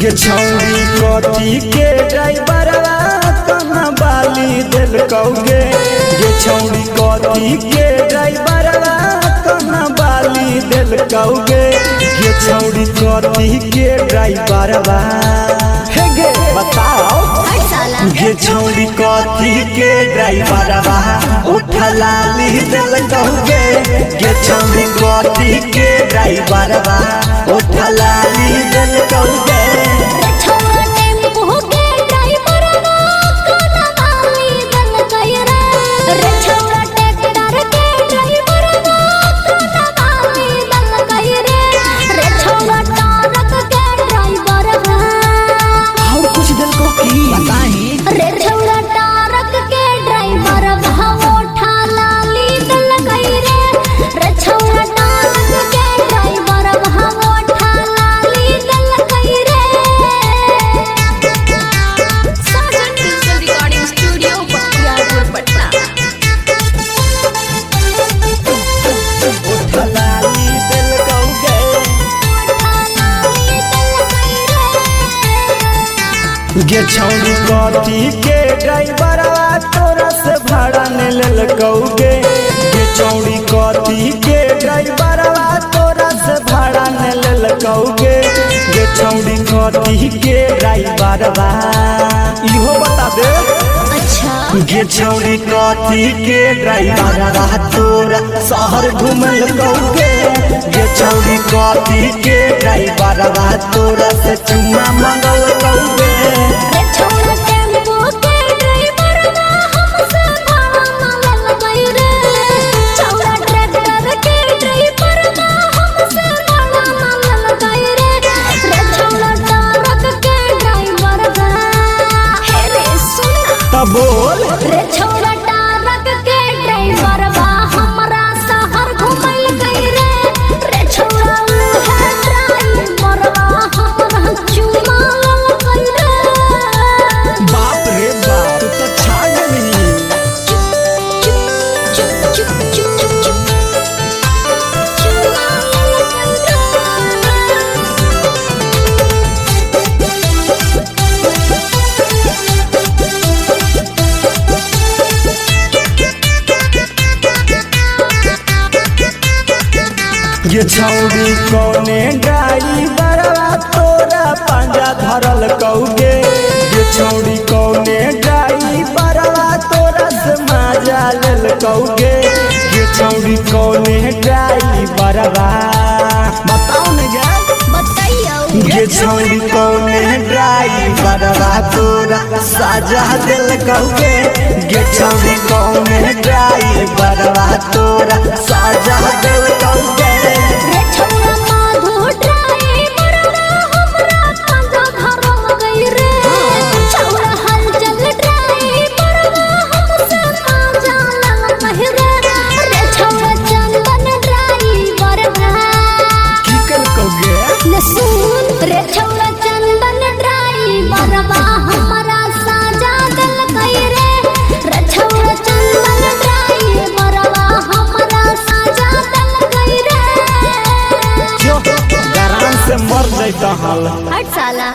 गे छौरी कथी के ड्राइवरवा कना बाली देलकौ गे। गे छौरी कथी के ड्राइवरवा कना बाली देलकौ गे। गे छौरी कथी के ड्राइवरवा हे गे बताओ। गे छौरी कथी के ड्राइवरवा उठला ली देलकौ गे। गे छौरी कथी के ड्राइवरवा उठला ली देलकौ गे। और कुछ देलकौ की बताई। Sajan digital recording studio Bakhtiyarpur Patna. उठला ली देलकौ गे। गे छौरी कथी के ड्राइवरवा तोरा से भाड़ा ने लेलकौ गे। गे छौरी कथी के ड्राइवरवा तोरा से भाड़ा ने लेलकौ गे। गे छौरी कथी के ड्राइवरवा इहो बता दे। गे छौरी कथी के ड्राइवरवा तोरा शहर घुमलकौ गे। गे छौरी कथी के ड्राइवरवा तोरा से चुम्मा मंगलकौ गे। तब बोल। रे छौरा टारक के ड्राइवरवा हमरा शहर घुमैल गई रे। रे छौरा उहे ड्राइवरवा हमरा चुमा लेलकै रे। बाप रे बाप, तू तो छा गेली। चुप चुप चुप चुप चुप चुप चुमा लेलकै रे। ये छौरी कौने ड्राइवरवा तोरा पंजा धरल कौगे। ये छौरी कौने ड्राइवरवा तोरा से माजा लेल कौगे। ये छौरी कौने ड्राइवरवा बताओ न यार। बताइयो। ये छौरी कौने ड्राइवरवा तोरा साजा दिल कौगे। ये छौरी कौने ड्राइवरवा तोरा साजा दिल कौगे। रे छौरा माधो ड्राइवरवा हमरा पंजा धरल गई रे। छौरा हलचल ड्राइवरवा हमसे मांजा ललकै रे। रे छौरा चंदन ड्राइवरवा की कलकौगे। न सुन। रे छौरा चंदन ड्राइवरवा हमरा साजा देलकै रे। रे छौरा चंदन ड्राइवरवा हमरा साजा देलकै रे। जो गरान से मर जैता हल। हट साला।